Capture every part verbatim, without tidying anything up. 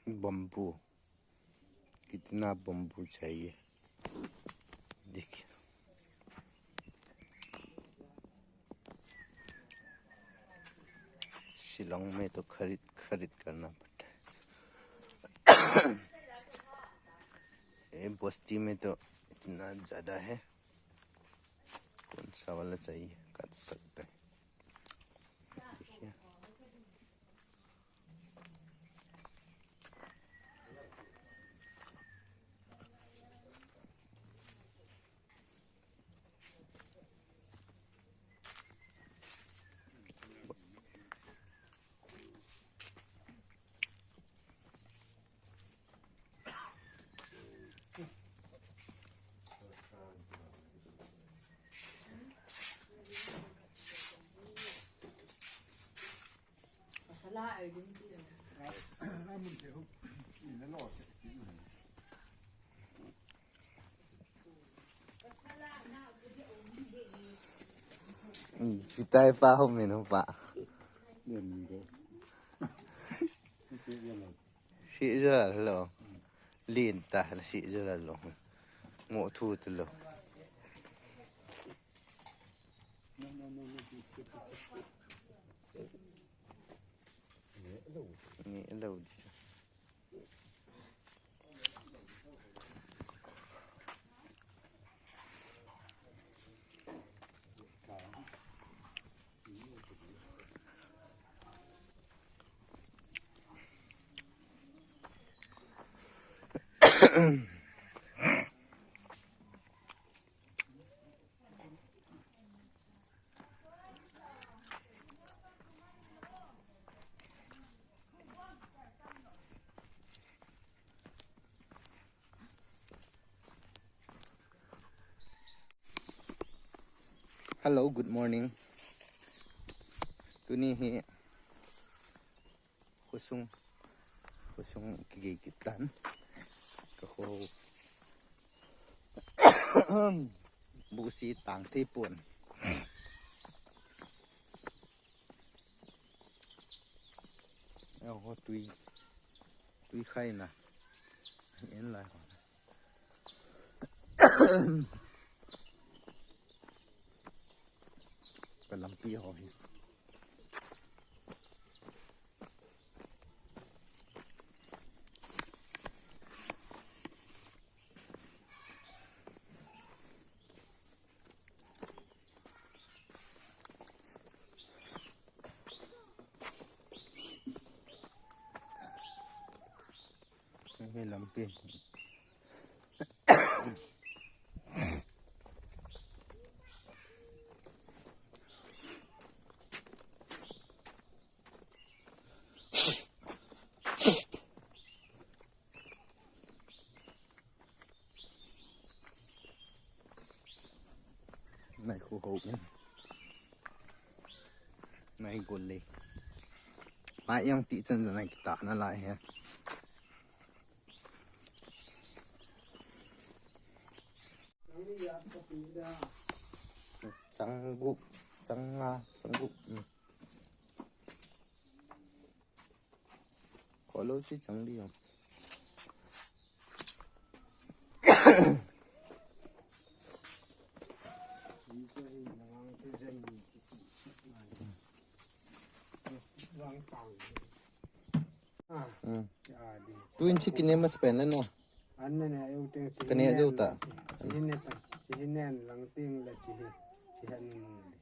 बम्बू, कितना बम्बू चाहिए? देखिए, शिलोंग में तो खरीद खरीद करना पड़ता है। ये बस्ती में तो इतना ज़्यादा है, कौन सा वाला चाहिए काट सकते हैं। देखिए। Kitai pa ho min ho pa. Si jala lo. Lin ta la si jala lo. Ngo thu tu lo. Ni lo di. Hello, good morning. Tuni hi khosung, khosung kigei kit tan. Ka kho busi tang thei pon. Oho, tui, tui khai na. En lai ho. Ka lampi ho hi. Hei lampi. Nai khu ho in. Nai gol le. Mai yang ti chan nai kita na lai he. Chang gup, chang nga, chang gup. Hmm. Kolo chi chang di yong. Hmm. Tu in chi kine mas pen le no. An na ne, eu teng chi. Kane hin jo ta. Chi hin ne ta. Chi hin ne lang teng la chi hin. Chi hin ne nung le.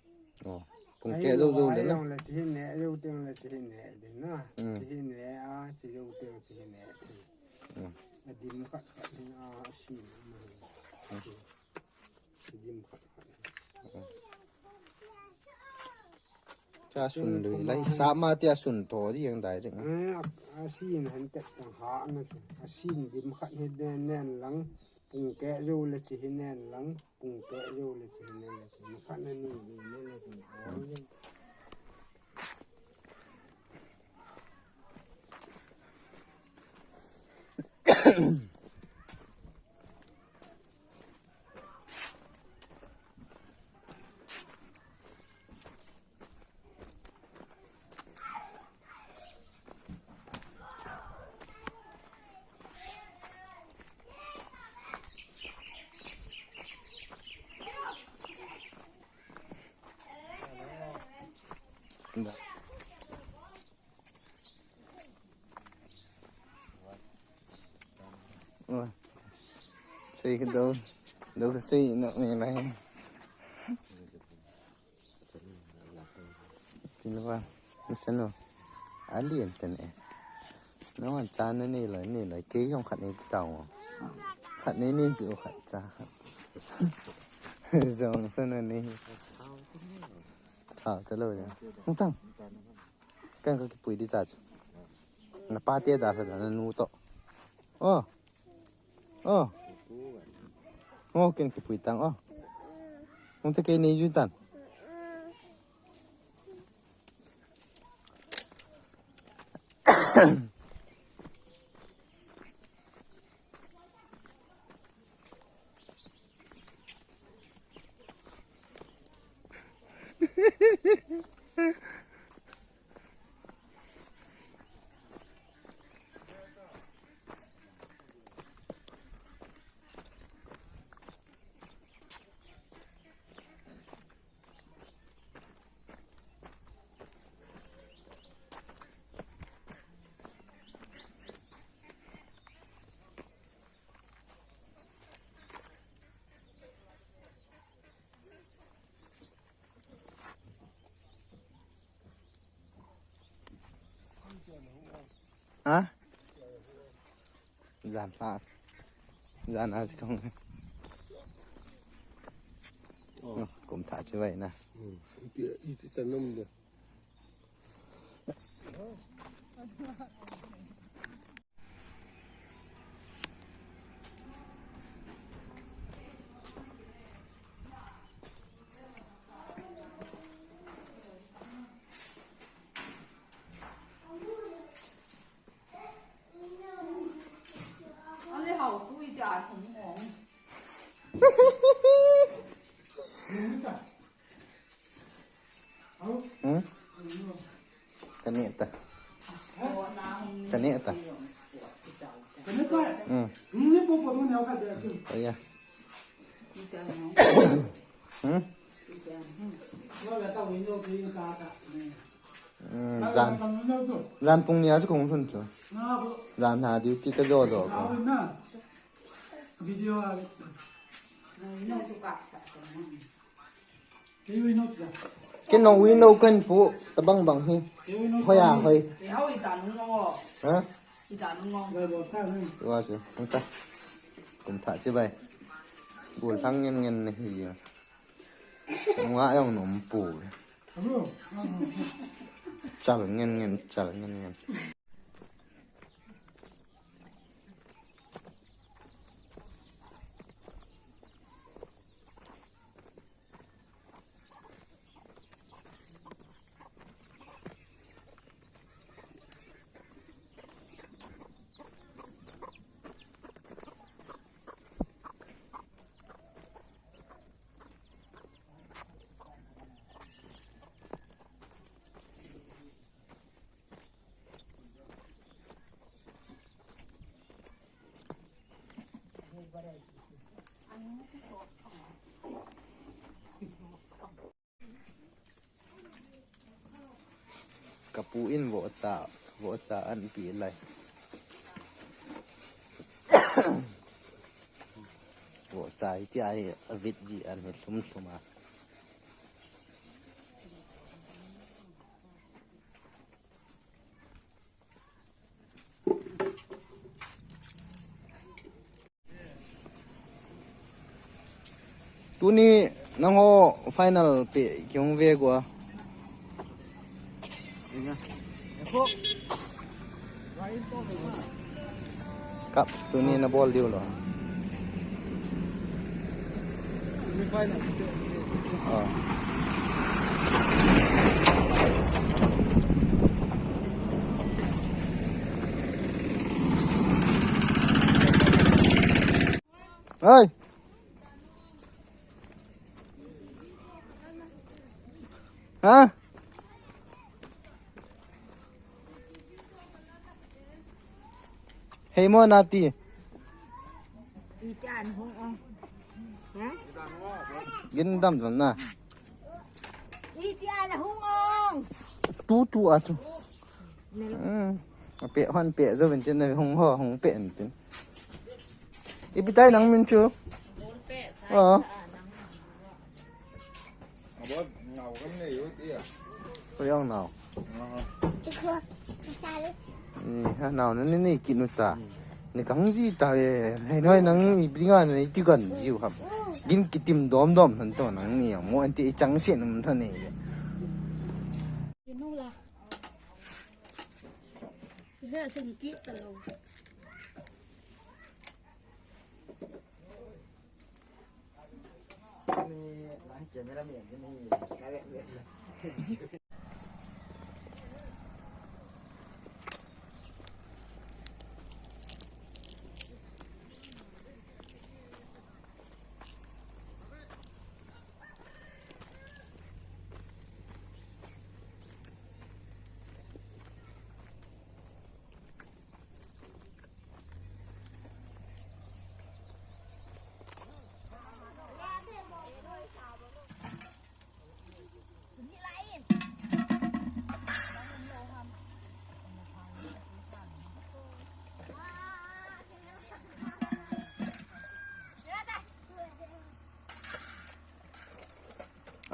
Oh. Pung ke jo jo le na. Ai, la chi hin ne, eu teng la chi hin ne de na. Hmm. Chi hin ne a, chi jo teng chi hin ne. Hmm. A dim khat khat hin a, a si na. Hmm. A dim khat khat. Hmm. Cha sun lui lai sa ma tia sun to di yang dai ding. Eh, a, a sin han tek tang ha na chu. A sin dim khat hi nen nen lang, pung ke jo le chi hi nen lang, pung ke jo le chi hi nen lang. Ni khat na ni ni ne le ni. Oi. Sei ka do. Do ka sei na me lai. Tin va. Na sen no. Ali enten e. Na wan cha na ni lai ni lai ke yong khat ni ta ngo. Khat ni ni pi o khat cha. Zong sa na ni. Tha ta lo ya. Hung tang. Kan ka kipui di ta chu. Na pa te da sa da na nu to. Oh. Oh. Oh, ken kipui tang, oh. Hung te kei nei ju tan. Ha? Jan pha. Jan a si kong. Oh. Kum tha chi vai na. Hmm. Iti, iti ta nam de. Ale hau tu i ja hung ong. Hmm? Ka neh ta. Ka neh ta. Ka neh ta? Hmm. Hmm, ni po po tu ne ka de ku. Oh, yeah. Hmm? Hmm, jan, jan pung nia chu kong lhun chu. Jan na duty ka jo jo ko. Video a. Ken long wi no kan pu tabang bang hi. Hoi a hoi. Ha? Wa chu, ta. Kum tha chi bai. Bul thang ngen ngen na hi. Nga jong nom pu. Chal ngen ngen, chal ngen ngen. Ka pu in vohcha, vohcha an pi lai. Vohcha hi tia hi a vit ji an hi lhum lhum a. Tuni nangho final pe kihung ve go a. Cup tuni na bol diu lo. Oh. Oi. Ha? Hei mo nati. Iti an hung ong. Ha? Gin dam dam na. Iti an hung ong. Tu tu a tu. Hmm. Pe hon pe zo ben tin na hung ho hung pe en tin. Ipi tai nang min chu? Ball pet, sai. Ah. Sa, ah, nang. Abot, nau kan nei u ti a. Ko yang nau. Ah. Chikho, chisale. Ni ha nau na ni ni kinu ta. Ni kang ji ta e. Hei noi nang ipi nga ni ti kan ji u ham. Gin kitim dom dom han to nang ni mo an ti chang se num tha ni. Kinu la. He sen ki ta lo.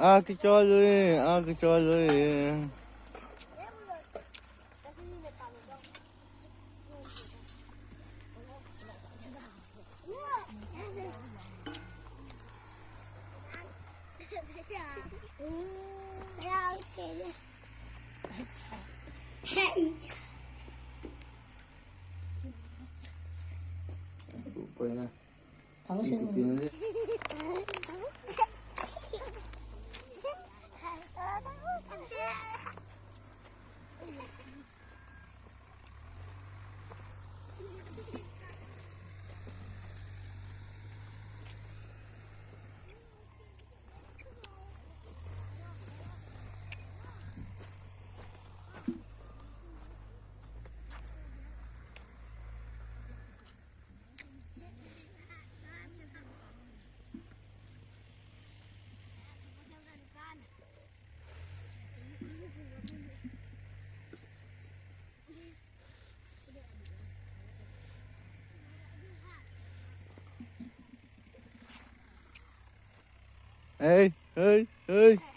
A kichol e, a kichol e. Hey, hey, hey.